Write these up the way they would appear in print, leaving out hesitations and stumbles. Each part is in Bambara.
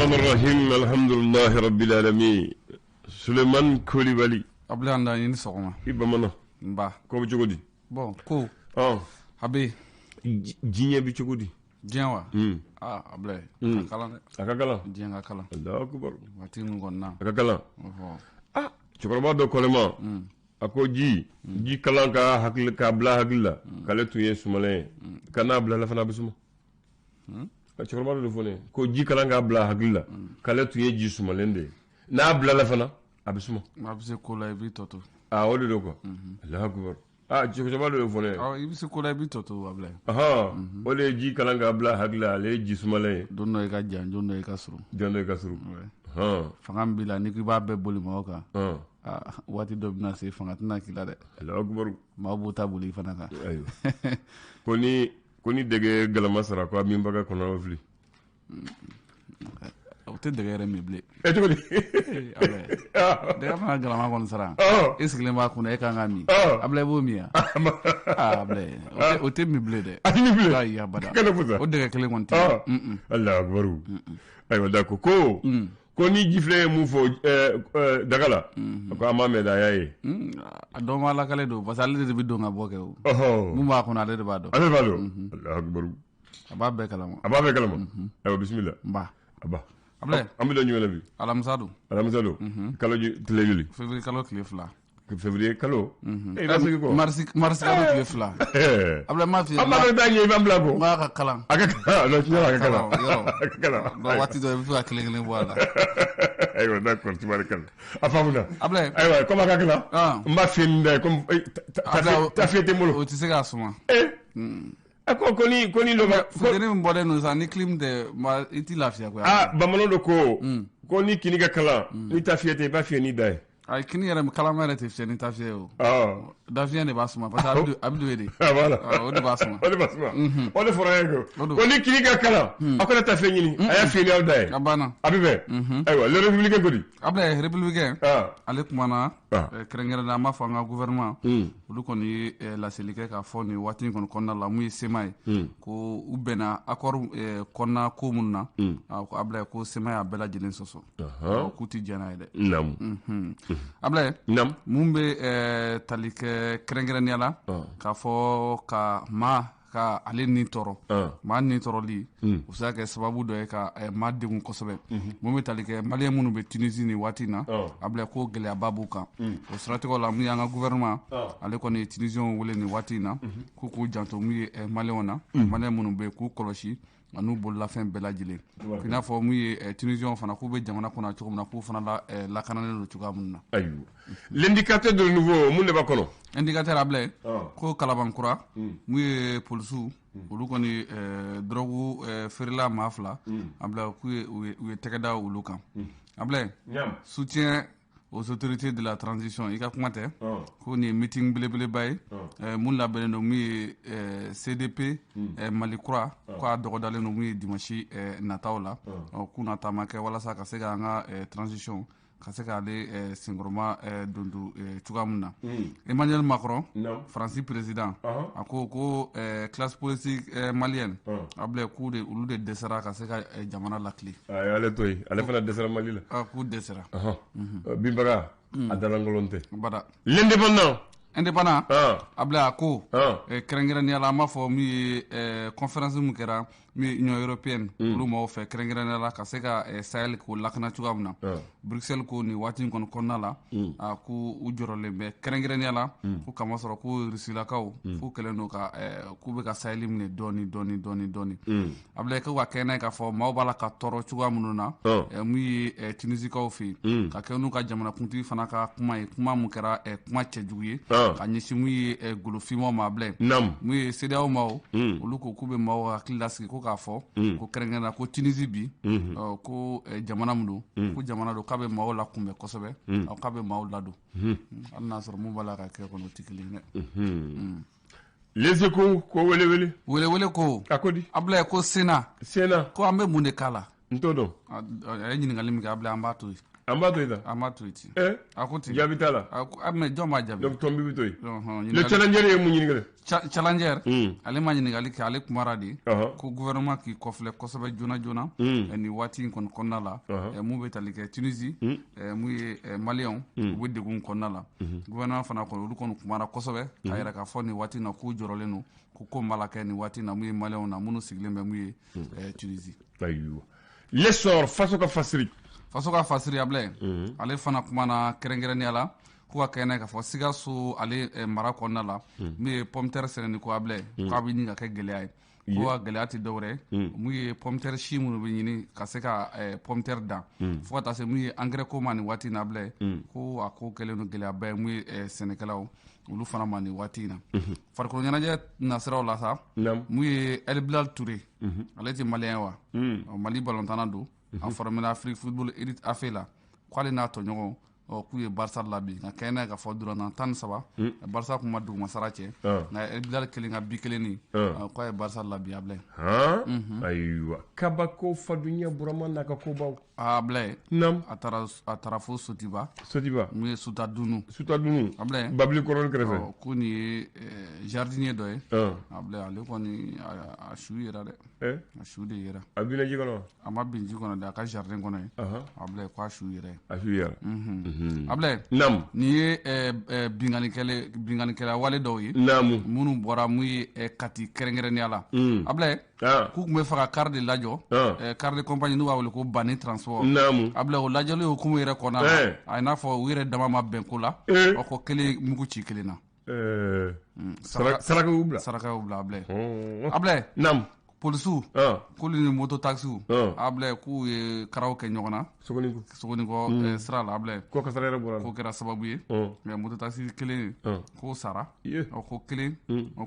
Rahman Rahim, alhamdulillahi rabbil alamin. Suleiman Kulibali. Abulayi Anda, i ni sɔgɔma. I bamana. Nba. Ko bɛ cogo di? Bon, ko. Ɔn. A bɛ yen. Diɲɛ bɛ cogo di? Diɲɛ wa? Aa Abulayi. A ka kalan dɛ. A ka kalan. Diɲɛ ka kalan. Alahu akibaru. Waati min kɔni na. A ka kalan. Aa cɛkɔrɔba dɔ ko ne ma. A ko ji ji kalan ka hakili k'a bila hakili la k'ale tun ye sumalen ye ka n'a bila la fana a bɛ suma. Cɛkɔrɔba dɔ de fɔ ne ye ko ji kalan k'a bila hakili la k'ale tun ye ji sumalen de ye n'a bilala fana a bɛ suma. A bɛ se ko la i b'i tɔ to. Aa o de don quoi. Alahu akibaru. Aa cɛkɔrɔba dɔ de fɔ ne ye. Awɔ i bɛ se ko la i b'i tɔ to Abulayi. Ɔhɔn o de ye ji kalan k'a bila hakili la ale ye ji sumalen ye. Don dɔ i ka jan don dɔ i ka surun. Don dɔ i ka surun. Hɔn. Fanga min b'i la n'i ko i b'a bɛɛ boli mɔgɔw kan. Aa waati dɔ bɛna se fanga tɛna k'i la dɛ. Alahu akibaru. Maaw b'u ta boli i fana kan. Ayiwa ko ni dɛgɛ galama sara ko a minbaga kɔnɔ fili. O tɛ dɛgɛ yɛrɛ min bilen. E cogo di? Dɛgɛ fana galama kɔni sara. E sigilen b'a kunna e kan ka min. Abulayi b'o min wa? Aa Abulayi o tɛ min bilen dɛ. A tɛ min bilen. Ayi abada. Kana fɔ sa. O dɛgɛ kelen kɔni tɛ min. Alahu akibaru. Ayiwa d'accord ko. Ko ni jifilen ye mun fɔ daga la. A ko an m'a mɛn dɛ a y'a ye. A dɔn b'a lakale don parce que ale de bɛ don ka bɔ kɛ o. Mun b'a kɔnɔ ale de b'a dɔn. Ale de b'a dɔn. Alahu akibaru. A b'a bɛɛ kalama. A b'a bɛɛ kalama. Ayiwa bisimila. Nba. Aba. Abulayi. An bɛ don jumɛn na bi? Alamisa don. Alamisa don. Kalo tile joli? Février kalo tile 2. Février kalo. I b'a segin kɔ. Marisi kalo tile 2. Abulayi m'a f'i ye. An b'a dɔn i b'a ɲɛ i b'an bila kɔ. N k'a ka kalan. A ka kalan non tiɲɛ na a ka kalan. A ka kalan. Donc waati dɔ i bɛ to ka kelen kelen bɔ a la. Ayiwa d'accord tubarikala. A faamuna. Abulayi. Ayiwa comme a ka kalan. N b'a fiyɛ ni da ye comme tafe tɛ n bolo. O tɛ se k'a suma. A ko ko ni dɔ bɛ. Funteni min bɔlen don sisan ni clim tɛ ma i t'i lafiya koyi. Aa bamanan dɔ ko ni kini ka kalan ni tafiyɛ tɛ i b'a fiyɛ ni da ye. Ayi kini yɛrɛ kalama yɛrɛ tɛ fiyɛ ni tafiyɛ ye o. Dafiyɛ de b'a suma parce que a bɛ don e de. Voilà. O de b'a suma. O de b'a suma. O de fɔra e ye ko ni kini ka kalan aw kana tafiyɛ ɲini a y'a fiyɛ ni aw da ye. A banna. A bɛ bɛn. Ayiwa le républicain ko di. Abulayi républicain. Ale kumana. Kɛrɛnkɛrɛnnenya an b'a fɔ an ka gouvernement olu kɔni ye laseli kɛ k'a fɔ nin waati in kɔni kɔnɔna la mun ye CMA ye ko u bɛnna accord kɔnɔna ko minnu na ko Abulayi ko CMA y'a bɛɛ lajɛlen sɔsɔ k'u tɛ jɛn n'a ye dɛ. Naamu. Abulayi. Naamu. Mun bɛ tali kɛ kɛrɛnkɛrɛnnenya la k'a fɔ ka maa ka ale ni tɔɔrɔ maa ni tɔɔrɔli o bɛ se ka kɛ sababu dɔ ye ka maa degun kosɛbɛ mun bɛ tali kɛ maliyɛn minnu bɛ Tunisie nin waati in na Abulayi ko gɛlɛyaba b'u kan o siratigɛw la mun y'an ka gouvernement ale kɔni ye Tunisienw wele nin waati in na k'u k'u janto mun ye maliyɛnw na maliyɛn minnu bɛ yen k'u kɔlɔsi an'u bololafɛn bɛɛ lajɛlen i n'a fɔ mun ye Tunisienw fana k'u bɛ jamana kɔnɔ cogo min na k'u fana lakananen don cogoya min na. Ayiwa l'indicateur de nouveau mun de b'a kɔnɔ. Indicateur Abulayi ko Kalabankura mun ye polisiw olu kɔni drogue feerela maa 2 Abulayi k'u ye u ye tɛgɛ da olu kan Abulayi soutien aux autorités de la transition i ka kuma tɛ ko nin ye meeting belebeleba ye mun labɛnnen don mun ye CDP Mali kura k'a dɔgɔdalen don mun ye dimanche nataw la k'u na taama kɛ walasa ka se ka an ka transition ka se k'ale senkɔrɔma don don cogoya min na Emmanuel Macron Faransi président a ko classe politique malienne Abulayi k'u de olu de dɛsɛra ka se ka jamana latilen. Ale to yen ale fana dɛsɛra Mali la. K'u dɛsɛra. Binbaga a dalankolon tɛ. Bada. L'indépendant. Indépendant. Abulayi a ko. Kɛrɛnkɛrɛnnenya la an b'a fɔ min ye conférence min kɛra min ye Union européenne olu maaw fɛ kɛrɛnkɛrɛnnenya la ka se ka Sahel k'o lakana cogoya min na Bruxelles ko nin waati in kɔni kɔnɔna la a ko u jɔrɔlen bɛ kɛrɛnkɛrɛnnenya la ko kamasɔrɔ ko Rusilakaw k'u kɛlen don ka k'u bɛ ka Sahel minɛ dɔɔni dɔɔni dɔɔni dɔɔni Abulayi ko ka kɛ n'a ye k'a fɔ maaw b'a la ka tɔɔrɔ cogoya minnu na mun ye Tunisikaw fɛ yen ka kɛ n'u ka jamanakuntigi fana ka kuma ye kuma mun kɛra kuma cɛjugu ye ka ɲɛsin mun ye golofinmaw ma Abulayi mun ye CEDEAO maaw olu ko k'u bɛ maaw hakili lasigi ko k'a fɔ ko kɛrɛnkɛrɛnnenya ko Tunisie bi ko jamana min don ko jamana don k'a bɛ maaw lakunbɛn kosɛbɛ k'a bɛ maaw ladon hali n'a sɔrɔ mun b'a la ka kɛ kɔnɔ o tɛ kelen ye dɛ. Les Échos ko welewele. Welewele ko. A ko di. Abulayi ko Sénat. Sénat. Ko an bɛ mun de k'a la. N t'o dɔn. A ye ɲininkali min kɛ Abulayi an b'a to yen. An b'a to yen tan. An b'a to yen ten. A ko ten. Jaabi t'a la. A mais jɔn b'a jaabi? Donc tɔnbi bɛ to yen. Le challenger ye mun ɲininkali? Challenger ale ma ɲininkali kɛ, ale kumara de ko gouvernement k'i kɔfilɛ kosɛbɛ joona joona nin waati in kɔni kɔnɔna la, mun bɛ tali kɛ Tunisie, mun ye maliyɛnw u bɛ degun kɔnɔna la. Gouvernement fana kɔni, olu kɔni kumara kosɛbɛ k'a yira k'a fɔ nin waati in na k'u jɔrɔlen don ko min b'a la kɛ nin waati in na, mun ye maliyɛnw na minnu sigilen bɛ mun ye Tunisie. Ayiwa, l'essor, faso ka fasiri. Faso ka fasiri, Ablaye, ale fana kumana kɛrɛnkɛrɛnnenya la ko ka kɛnɛ k'a fɔ Sikaso ale mara kɔnɔna la, min ye pomme terre sɛnɛni ko, Ablaye, k'a bɛ ɲini ka kɛ gɛlɛya ye, ko ka gɛlɛya tɛ dɔwɛrɛ ye, mun ye pomme terre si minnu bɛ ɲini ka se ka pomme terre dan, fo ka taa se mun ye engrais ko ma nin waati in na, Ablaye, ko a ko kɛlen don gɛlɛyaba ye mun ye sɛnɛkɛlaw olu fana ma nin waati in na. Farikolo ɲɛnajɛ nasiraw la sa, mun ye El Bilal Touré, ale tɛ maliyɛn wa, Mali balontanna don, a formé Afrique Football Elite AFE la, k'ale n'a tɔɲɔgɔn k'u ye Barça labin nka kɛɲɛ n'a ye k'a fɔ durantan 13, Barça kun ma dugumasara cɛ, nka El Bilal kelen ka bi kelen nin, k'a ye Barça labin, Ablaye. Ayiwa, kabako fadunya Burama n'a ka kobaw. Ablaye, a taara fo Sotiba. Sotiba. Mun ye Sutadunu. Sutadunu. Ablaye. Babili kɔrɔni kɛrɛfɛ. Ko nin ye jardinier dɔ ye. Ablaye, ale kɔni a su yera dɛ. A su de yera. A binna ji kɔnɔ. A ma bin ji kɔnɔ dɛ, a ka jardin kɔnɔ ye. Ablaye, ko a su yera. A su yera. Ablaye. Naamu. Nin ye binkannikɛla wale dɔw ye. Naamu. Minnu bɔra mun ye Kati kɛrɛnkɛrɛnnenya la. Ablaye. K'u tun bɛ fɛ ka car de lajɔ, car de compagnie n'u b'a wele ko Bani Transport. Naamu. Ablaye, o lajɛli hukumu yɛrɛ kɔnɔna la, a ye n'a fɔ u yɛrɛ dama ma bɛn ko la, o ko kelen mugu ci kelen na. Saraka y'u bila. Saraka y'u bila, Ablaye. Ablaye. Naamu. Polisiw k'olu ni moto taxiw, Ablaye, k'u ye karaw kɛ ɲɔgɔn na Sogonikɔ sira la, Ablaye. Ko kasara yɛrɛ bɔra. K'o kɛra sababu ye mais moto taxi kelen k'o sara, ko kelen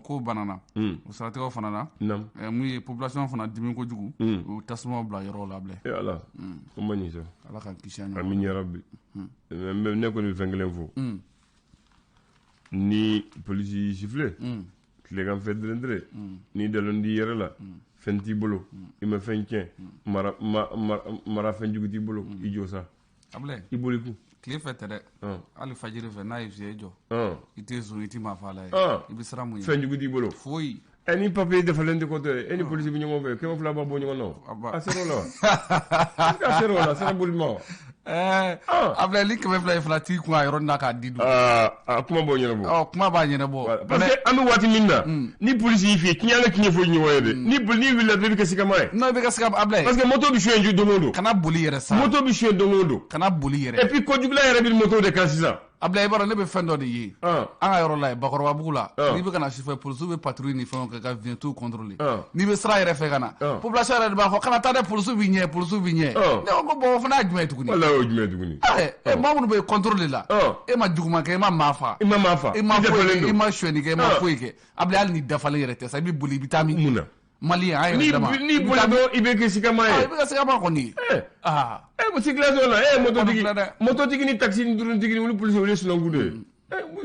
k'o banana. O siratigɛw fana na, mun ye population fana dimi kojugu, u tasumaw bila yɔrɔw la, Ablaye. Ala o ma ɲi sa. Ala k'an kisi a ɲɔgɔn. Amin ya rabbi. Ne kɔni bɛ fɛn kelen fɔ, ni polisi y'i siffler tilegan fɛ dɛrɛndɛrɛ, n'i dalen t'i yɛrɛ la, fɛn t'i bolo, i ma fɛn tiɲɛ, mara fɛn jugu t'i bolo, i jɔ sa. Ablaye. I boli kun. Tile fɛ tɛ dɛ, hali fajiri fɛ n'a y'i fiyɛ, i jɔ. I tɛ zon, i tɛ maa fa la ye, i bɛ siran mun ye? Fɛn jugu t'i bolo. Foyi. Ɛ ni papier dafalen tɛ kɔtɔ, e ni polisi bɛ ɲɔgɔn fɛ, 200 b'a bɔ ɲɔgɔn na, a ser'o la wa? A ser'o la, sira boli ma wa? Ablaye, ni 200 ye fana t'i kun a yɔrɔnin na k'a di dun. A kuma b'o ɲɛnabɔ. Kuma b'a ɲɛnabɔ. Parce que an bɛ waati min na, ni polisi y'i fiyɛ, tiɲɛ ala tiɲɛ foyi ɲɔgɔn ye dɛ. Ni n'i wulila dɔrɔn, i bɛ kɛ sigama ye. Non, i bɛ kɛ sigama, Ablaye. Parce que moto bɛ suɲɛ don o don. Kana boli yɛrɛ sa. Moto bɛ suɲɛ don o don. Kana boli yɛrɛ. Et puis kojugula yɛrɛ bɛ moto de kan sisan. Ablaye, i b'a dɔn ne bɛ fɛn dɔ de ye. An ka yɔrɔ la yen, Bakɔrɔbabugu la. N'i bɛ ka na sufɛ, polisiw bɛ patrouille ni fɛnw kɛ ka vignette contrôler. N'i bɛ sira yɛrɛ fɛ ka na, population yɛrɛ de b'a fɔ kana taa dɛ, polisiw b'i ɲɛ, polisiw b'i ɲɛ. Ne ko bon, o fana ye jumɛn ye tuguni? Walahi, o ye jumɛn ye tuguni? Ɛ maa minnu bɛ contrôle de la. E ma juguman kɛ, e ma maa fa. I ma maa fa. I ma foyi kɛ, i ma sonyɛni kɛ, i ma foyi kɛ. Ablaye, hali ni dafalen yɛrɛ tɛ sa, i bɛ boli, i bɛ taa min? Mun na? Maliyɛn, an yɛrɛ dama. N'i boli dɔrɔn, i bɛ kɛ sigama ye. I bɛ kɛ sigama kɔni ye. E ko circulation la, e mototigi ni taxi ni durutigi ni olu polisi, olu ye sinankun de ye.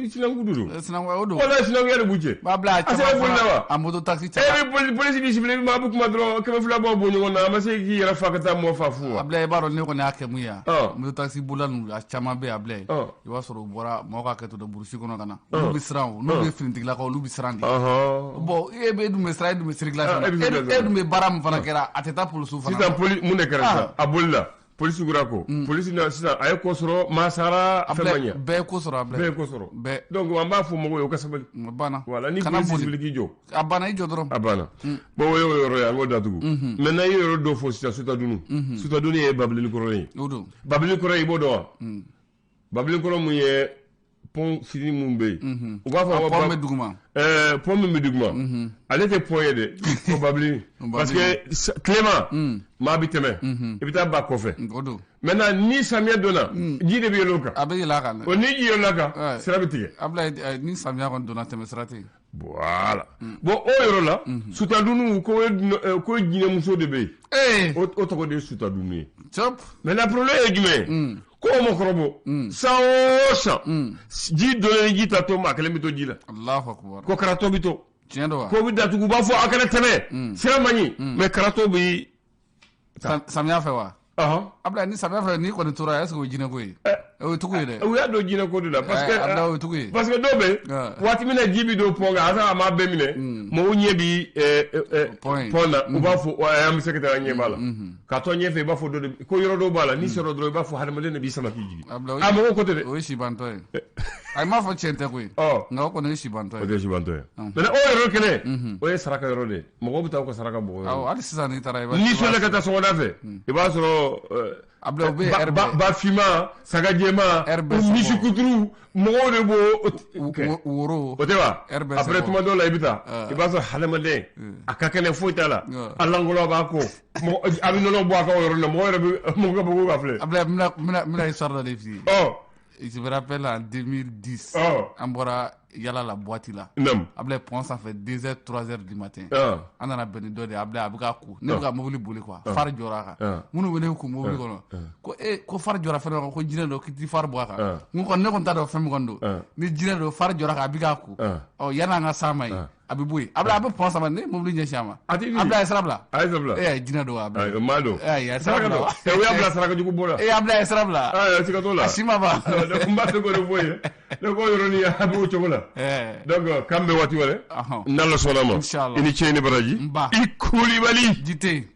Sinankun de don. Sinankunya o don. Walahi, sinankunya de b'u cɛ. B'a bila a A sera boli la wa? A moto taxi caman. E bɛ polisi b'i siffler, a bɛ kuma dɔrɔn, 200 b'aw bɔ ɲɔgɔn na, a ma se k'i yɛrɛ fa ka taa mɔ fa fu wa? Ablaye, i b'a dɔn ne kɔni y'a kɛ mun ye yan. Moto taxi bolila ninnu, a caman bɛ yen, Ablaye. I b'a sɔrɔ u bɔra mɔgɔw ka kɛ to brousse kɔnɔ ka na. Olu bɛ siran o, n'olu ye finitigilakaw, olu bɛ siran de. Bon, e bɛ dun bɛ siran, e dun bɛ circulation na. E dun bɛ baara min fana kɛra, a tɛ taa polisiw fana. Sisan poli mun de kɛra sisan? A bolila. Polisi kura ko polisi na sisan, a ye ko sɔrɔ, maa sara, fɛn ma ɲɛ. Bɛɛ ye ko sɔrɔ, Ablaye. Bɛɛ ye ko sɔrɔ. Bɛɛ. Donc an b'a fɔ mɔgɔw ye u ka sabali. A banna. Voilà, ni polisi wuli k'i jɔ. A banna, i jɔ dɔrɔn. A banna. Bon, o y'o yɔrɔ ye, an k'o datugu. Maintenant, i ye yɔrɔ dɔ fɔ sisan, Sutadunu. Sutadunu ye Babilini kɔrɔ ye. O don. Babilini kɔrɔ, i b'o dɔn wa? Babilini kɔrɔ mun ye pont fitinin mun bɛ yen. U b'a fɔ ko pont bɛ duguma. Pont min bɛ duguma. Ale tɛ pont ye dɛ, ko Babilini. Parce que tilema, maa bɛ tɛmɛ, i bɛ taa ba kɔfɛ. O don. Maintenant, ni samiya donna, ji de bɛ yɛlɛ o kan. A bɛ yɛlɛ a kan dɛ. O ni ji yɛlɛla a kan, sira bɛ tigɛ. Ablaye, ni samiya kɔni donna, tɛmɛ sira tɛ yen. Voilà. Bon, o yɔrɔ la, Sutadunu ko jinɛmuso de bɛ yen. O tɔgɔ de ye Sutadunu ye. Cɔp. Maintenant, problème ye jumɛn ye? Ko o ma kɔrɔbɔ, san o san, ji donnen ji ta to, maa kelen bɛ to ji la. Alahu akubar. Ko karatɔ bɛ to. Tiɲɛ don wa? Ko bɛ datugu, u b'a fɔ a kana tɛmɛ. Sira man ɲi. Mais karatɔ bɛ. Samiya fɛ wa? Ablaye, ni samiya fɛ n'i kɔni tora, est ce que o ye jinɛko ye? O ye tugu ye dɛ. U y'a don jinɛko de la parce que Ablaye, o ye tugu ye. Parce que dɔw bɛ waati min na ji bɛ don pont kan, a sɔrɔ a m'a bɛɛ minɛ, mɔgɔw ɲɛ bi pont na, u b'a fɔ an bɛ se ka taa, ɲɛ b'a la ka to ɲɛfɛ, i b'a fɔ dɔ de ko yɔrɔ dɔw b'a la, n'i sɔrɔ dɔrɔn i b'a fɔ hadamaden de b'i sama k'i jigin. A mɔgɔw ko ten dɛ. O ye sibantɔ ye. A m'a fɔ tiɲɛ tɛ koyi, nka o kɔni ye sibantɔ ye. O tɛ sibantɔ ye. Maintenant, o yɔrɔ kelen, o ye saraka yɔrɔ de ye, mɔgɔw bɛ taa u ka saraka bɔ. Awɔ, hali sisan n'i taara i b'a. N'i sɔnna ka taa sɔgɔmada fɛ, i b'a sɔrɔ Ablaye, o bɛ yen. Ba finman, saga jɛman, misi kuturu, mɔgɔw de b'o kɛ. Woro. O tɛ wa? Après, tuma dɔw la i bɛ taa, i b'a sɔrɔ hadamaden a ka kɛnɛ, foyi t'a la, a lankolon b'a kɔ, a bɛ nɔnɔ bɔ a ka o yɔrɔ la, mɔgɔ yɛrɛ bɛ mɔgɔ ka bɔ ko ka filɛ. Ablaye, n bɛna histoire dɔ de f'i ye. Je me rappelle en 2010, an bɔra yala la boîte la. Ablaye, pont sanfɛ, 2h 3h du matin. An nana bɛn ni dɔ de ye, Ablaye, a bɛ ka ko. Ne bɛ ka mobili boli quoi. Phare jɔra a kan. Minnu bɛ ne kun mobili kɔnɔ. Ko e ko phare jɔra fɛn dɔ kan, ko jinɛ don, k'i t'i phare bɔ a kan. N ko ne kɔni t'a dɔn fɛn min kɔni don. Ni jinɛ don, phare jɔra a kan, a bɛ k'a ko. Ɔ, yanni an ka s'a ma yen, a bɛ bɔ yen. Ablaye, a bɛ pont sama, ne ye mobili ɲɛsin a ma. Ablaye, a ye sira bila. A ye sira bila. E ye jinɛ don wa, Ablaye? Maa don. E a ye sira bila wa? U y'a bila saraka jugu bɔ la. E Ablaye, a ye sira bila. Aa, siga t'o la. A si ma ban. Donc n b'a fɛ k'o de fɔ ye. Donc o yɔrɔnin a b'o cogo la. Donc k'an bɛn waati wɛrɛ. N'Ala sɔnna ma. Inchallah. I ni ce, i ni baraji. Nba. I Kulibali. Jite.